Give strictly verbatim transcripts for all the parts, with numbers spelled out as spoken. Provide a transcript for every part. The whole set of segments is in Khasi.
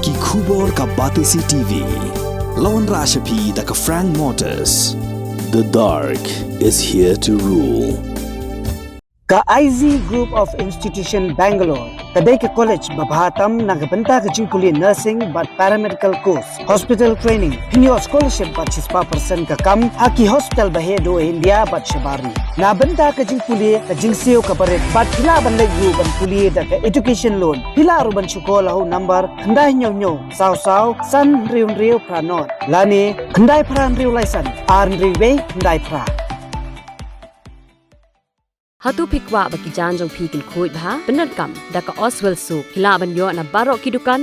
Ki khubor ka Batesi T V. La wanrah sha phi da ka Frank Motors. The dark is here to rule. Ka I Z Group of Institution Bangalore ka dei ka college ba bha tam na ka bynta ka jingpule nursing bad paramedical course, hospital training, pynïoh scholarship bad shispah percent ka kam ha ki hospital ba heh duh India bad shabar ri. Na bynta ka jingpule ka jingsiew kaba rit bad phi lah ban leit ruh ban pule da ka education loan. Phi lah ruh ban shu call ha u number khyndai hynñiew hynñiew saw saw san hynriew hynriew phra nod lane khyndai phra hynriew lai san ar hynriew wei khyndai phra. Hato phi kwah ba ki jaiñ jong phi kin khuid bha? Pyndonkam da ka Oswell Soap. Phi lah ban ïoh na baroh ki dukan.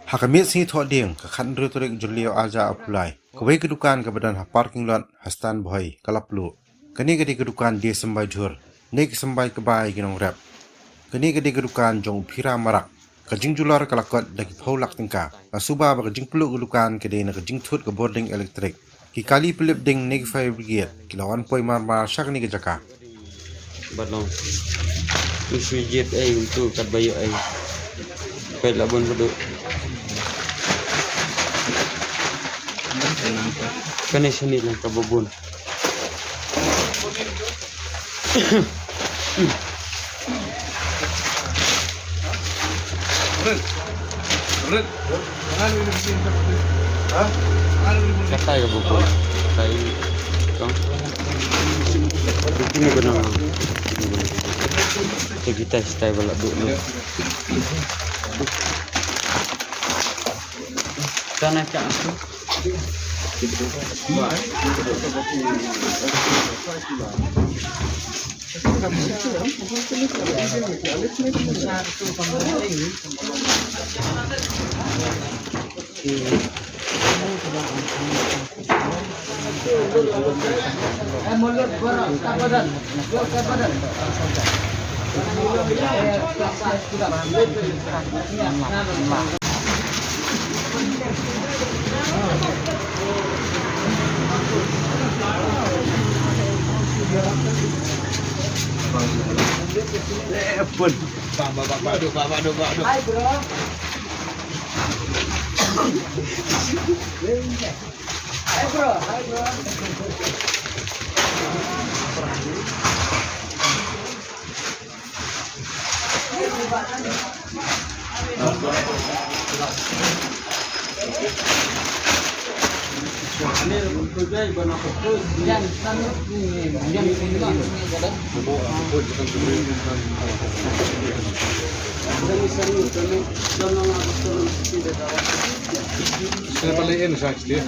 Ha ka miet sngi Thohdieng, ka khathynriew tarik Jylliew arhajar arphew lai, kawei ka dukan kaba don ha parking lot ha Stan Bhoi ka la pluh. Kane ka dei ka dukan die symbai jhur ne ka symbai kbai ki nongrep. Kane ka dei ka dukan jong u Phira Marak. Ka jingjulor ka la kot da ki phew lak tyngka. La suba ba ka jingpluh ka dukan ka dei na ka jingthut ka bording elektrik. Ki kali pynlip ding ne ki fire brigade ki la wan poi marmar sha kane ka jaka. Bad long. U shu jied ei, utu kat ba ïoh ei. Peit la bun ba duk. Kane shane lang kaba bun. Katai ka bubun. Katai. Kong. Bikin ko na. Kita kita bala dulu. Sana ka. Saya balik in, saya.